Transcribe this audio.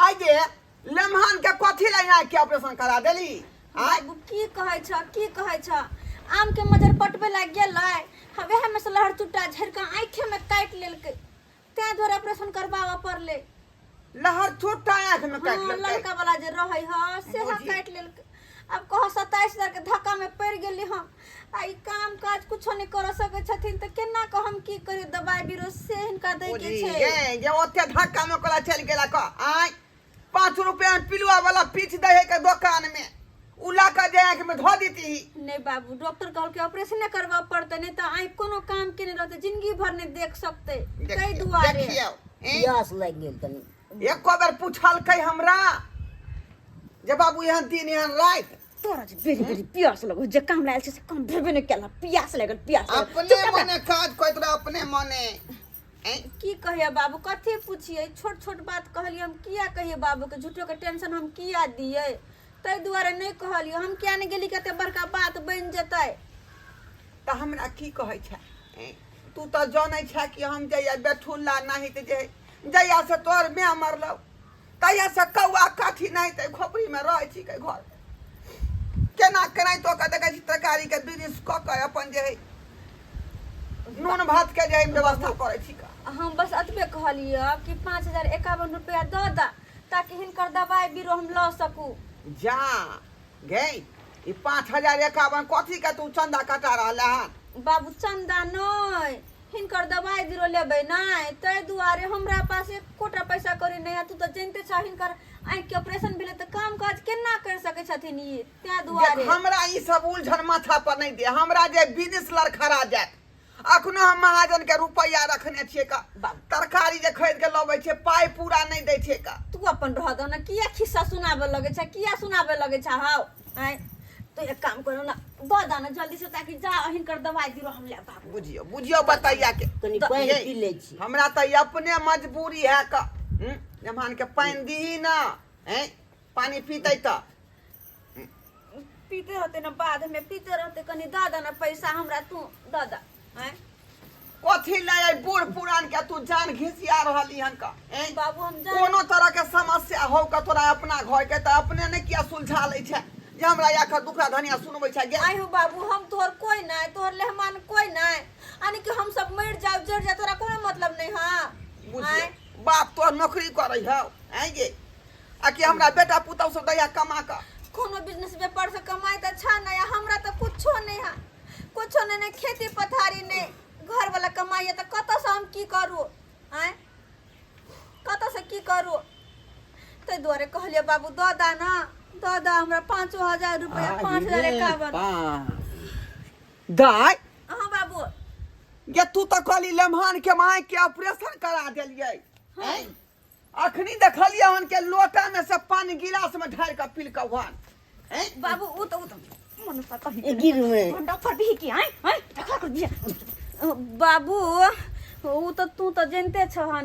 आइ गे लेमहान के कथी लए आँखि के ऑपरेशन करा देली आइ? बाबू, की कहै छ, की कहै छ? आम के मजर पटबै लए गेलै, वएह में से लहर चुट्टा झड़ि कऽ आँखे में काटि लेलकै, तें दुआरे ऑपरेशन करबाबऽ पड़लै। लहर चुट्टा आँखि में काटि लेलकै? ललका वाला जे रहै ह, सेहा बुझी। काटि लेलकै। आब कह, 27,000 के धक्का में पड़ि गेली हम। आ ई काम काज कुछो नहि कर सकै छथिन, तऽ केना कऽ हम की करियै? दबाइ बीरो से हिनका दै के बुझी छै। गे जे ओते धक्का में कोला चलि गेला क आय? 5 रुपया में पिलुआ वाला पीछ दै है के दुकान में, उ ला के जे आँखि में धो देती। नहि बाबू, डॉक्टर कहलकै ऑपरेशन नहि करबऽ पड़तै, नहि तऽ आँखि कोनो काम के नहि रहतै, जिंदगी भर नहि देख सकतै, ताहि देखियौ दुआरे। देखियौ, एँ? प्यास लागि गेल कनि। एको बेर पुछलकै हमरा जे बाबू, एहन दिन एहन राति? तोरा जे बेरी बेरी प्यास लगो, जे काम लायल छै से काम भेबे नहि केला, प्यास लागल, प्यास लागल। अपने चुप कर। मने काज करैत रह, अपने मने, एँ? की कहिए बाबू, कथी पूछिए? छोट छोट बात कहलिए, हम किया कहिए बाबूके? झूठोके टेंशन हम किया दिए? ताहि दुआरे नहि कहलिए। हम किया नहि गेली, कते बड़का बात बनि जेतै। तऽ हमरा की कहै छै, एँ? तू तऽ जनै छै कि हम जइया बेठुल्ला नहि तऽ जे जहिया से तोहर माय मरलौ, तहिया से कौआ काठी नहि तऽ खोपड़ीमे रहै छी के घर केना केनाहितो कऽ देखै छी, तरकारीके बिजनेस कऽ कऽ अपन जे है नून भात के जे है व्यवस्था करै छी का। हम बस एतबे कहलिए कि 5051 रुपया दऽ दऽ, ताकि हिनकर दबाइ बीरो हम लऽ सकू। जा गे, ई 5051 कथी के तू चंदा कटा रहल हन? बाबू, चंदा नहि, हिनकर दबाइ बीरो लेबै नहि, ताहि दुआरे। हमरा पास एकोटा पैसा कौड़ी नहि है। तू तऽ जानिते छह, हिनकर आँखिके ऑपरेशन भेलै तऽ काम काज केना करि सकै छथिन ई, ताहि दुआरे। देख, हमरा ई सब उलझन माथा पर नहीं दे। हमरा जे बिजनेस लड़खड़ा जायत। अखनो हम महाजन के रुपैया रखने छियै का। बाप। तरकारी जे खरीद के लबै छियै, पाइ पूरा नहीं दै छियै का। तू अपन रह दह ने, किया खिस्सा सुनाबे लगै छै, किया सुनाबे लगै छै? हाउ आँय, तो एक काम करो ना, दऽ दह ने जल्दी से, ताकि जा हिनकर दवाइ दिरो हम ले बाबू। बुझियौ, बुझियौ बतैया के। कनि तऽ पानि ये, पी लै छी। हमरा तऽ ई अपने मजबूरी है का। मेहमान के पानि दीही ना, हैं? पानि पीतै तऽ पीते रहते ना, बाद में पीते रहते। कनि दऽ दह ने पैसा हमरा, तू दऽ दह, आँय। कथी ले आई बूढ़ पुरान के तू जान घिसिया रहली हन का, हैं? बाबू, हम जान कोनो तरह के समस्या हो का तोरा अपना घर के, तऽ अपने ने किया सुलझा लै छै जे हमरा आखर दुखड़ा धनिया सुनबै छै गे? आइ हो बाबू, हम तोहर कोई नहीं, तोहर लेहमान कोई नहीं, यानी कि हम सब मर जाओ, जर जाओ, तोरा कोनो मतलब नहीं। हाँ। बुझियौ, बाप तोहर नौकरी करै हौ, आँय गे? आ कि हमरा बेटा पुतहु सब दैया कमा कऽ? कोनो बिजनेस व्यापार से कमाई तऽ अच्छा नहीं है। हमरा तऽ कुछो नहीं है, कुछो नहीं, नहीं खेती पथारी, नहीं घर वाला कमाई है, तऽ कतऽ से हम की करू? आँय, कतऽ से की करू? ताहि दुआरे कहलियै बाबू, दऽ दा ना, दऽ दा हमरा 5000 रुपया, 5051। दाय। हाँ बाबू। गे, तू तऽ कहली लेमहान के माय के ऑपरेशन करा देलियै, आँय? अखनी देखलियै हन के लोटा में से पानी गिलास में ढारि कऽ पीलकौ हन, आँय? बाबू, उ तऽ मनुष्य कहीं ए, गिर में। घंटा पर भी की आँय आँय, देखा कर दिया। बाबू, उ तऽ तू तऽ जानते छहन।